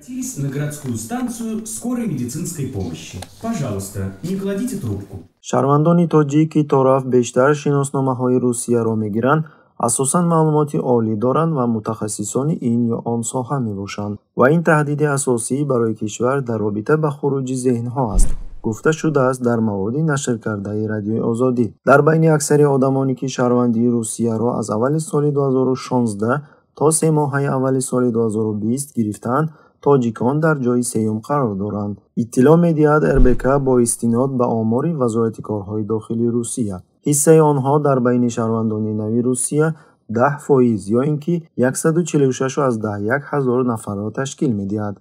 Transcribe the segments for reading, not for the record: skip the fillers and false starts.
Обратились на городскую станцию скорой медицинской помощи. Пожалуйста, не кладите трубку. Шаҳрвандони тоҷик, ки торафт бештар шиносномаҳои Русияро мегиранд, асосан маълумоти олӣ доранд ва мутахассисони ин ё он соҳа мебошанд ва ин таҳдиди асосӣ барои кишвар дар робита ба хуруҷи зеҳнҳо аст, гуфта шудааст дар маводи нашркардаи Радиои Озодӣ. Дар байни аксари одамоне, ки шаҳрвандии Русияро аз аввали соли 2016 то 3 моҳаи аввали соли 2020 гирифтаанд, тоҷикон дар ҷои сеюм қарор доранд, иттилоъ медиҳад РБК бо истинод ба омори Вазорати корҳои дохилии Русия. Ҳиссаи онҳо дар байни шаҳрвандони нави Русия 10% ё ин ки 146,1 ҳазор нафарро ташкил медиҳад.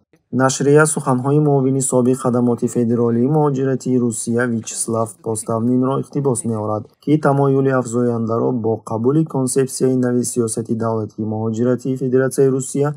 Нашрия суханҳои муовини собиқ Хадамоти федералии муҳоҷиратии Русия Вячеслав Поставнинро иқтибос меорад, ки тамоюли афзояндаро бо қабули консепсияи нави сиёсати давлатии муҳоҷиратии Федератсияи Русия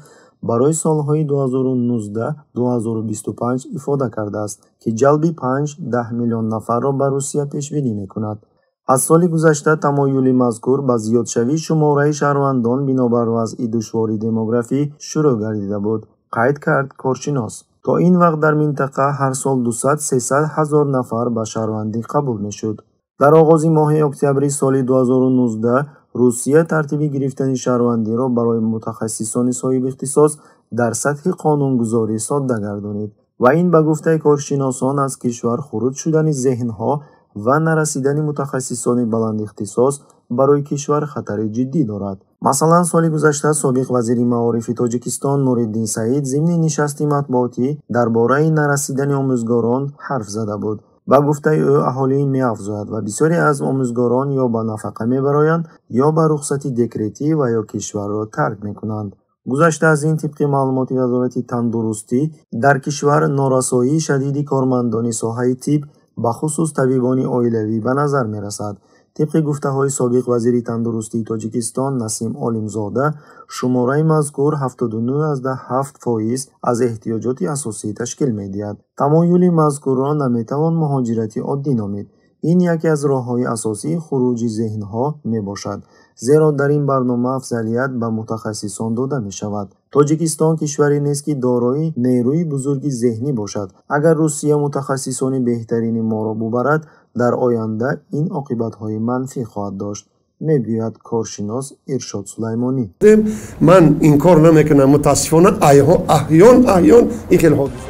барои солҳои 2019-2025 ифода кардааст, ки ҷалби 5-10 миллион нафарро ба Русия пешбинӣ мекунад. Аз соли гузашта тамоюли мазкур ба зиёдшавии шумораи шаҳрвандон бинобар вазъи душвори демографӣ шурӯъ гардида буд, қайд кард коршинос. То ин вақт дар минтақа ҳар сол 200-300 ҳазор нафар ба шаҳрвандӣ қабул мешуд. Дар оғози моҳи октябри соли 2019 Русия тартиби гирифтани шаҳрвандиро барои мутахассисони соҳибихтисос дар сатҳи қонунгузорӣ содда гардонид ва ин, ба гуфтаи коршиносон, аз кишвар хуруҷ шудани зеҳнҳо ва нарасидани мутахассисони баландихтисос барои кишвар хатари ҷиддӣ дорад. Масалан, соли гузашта собиқ вазири маорифи Тоҷикистон Нуриддин Саид зимни нишасти матбуотӣ дар бораи нарасидани омӯзгорон ҳарф зада буд. Ба гуфтаи ӯ, аҳолӣ меафзояд ва бисёре аз омӯзгорон ё ба нафақа мебароянд, ё ба рухсати декретӣ ва ё кишварро тарк мекунанд. Гузашта аз ин, тибқи маълумоти Вазорати тандурустӣ, дар кишвар норасоии шадиди кормандони соҳаи тиб, бахусус табибони оилавӣ, ба назар мерасад. Тибқи гуфтаҳои собиқ вазири тандурустии Тоҷикистон Насим Олимзода, шумораи мазкур 79,7% аз эҳтиёҷоти асосӣ ташкил медиҳад. Тамоюли мазкурро наметавон муҳоҷирати оддӣ номид. Ин яке аз роҳҳои асосии хуруҷи зеҳнҳо мебошад, зеро дар ин барнома афзалият ба мутахассисон дода мешавад. Тоҷикистон кишваре нест, ки дорои нерӯи бузурги зеҳнӣ бошад. Агар Русия мутахассисони беҳтарини моро бубарад, дар оянда ин оқибатҳои манфӣ хоҳад дошт, мегӯяд коршинос Иршод Сулаймонӣ. Ман инкор намекунам, мутаассифона, аҳён аҳён ин хел ҳодиса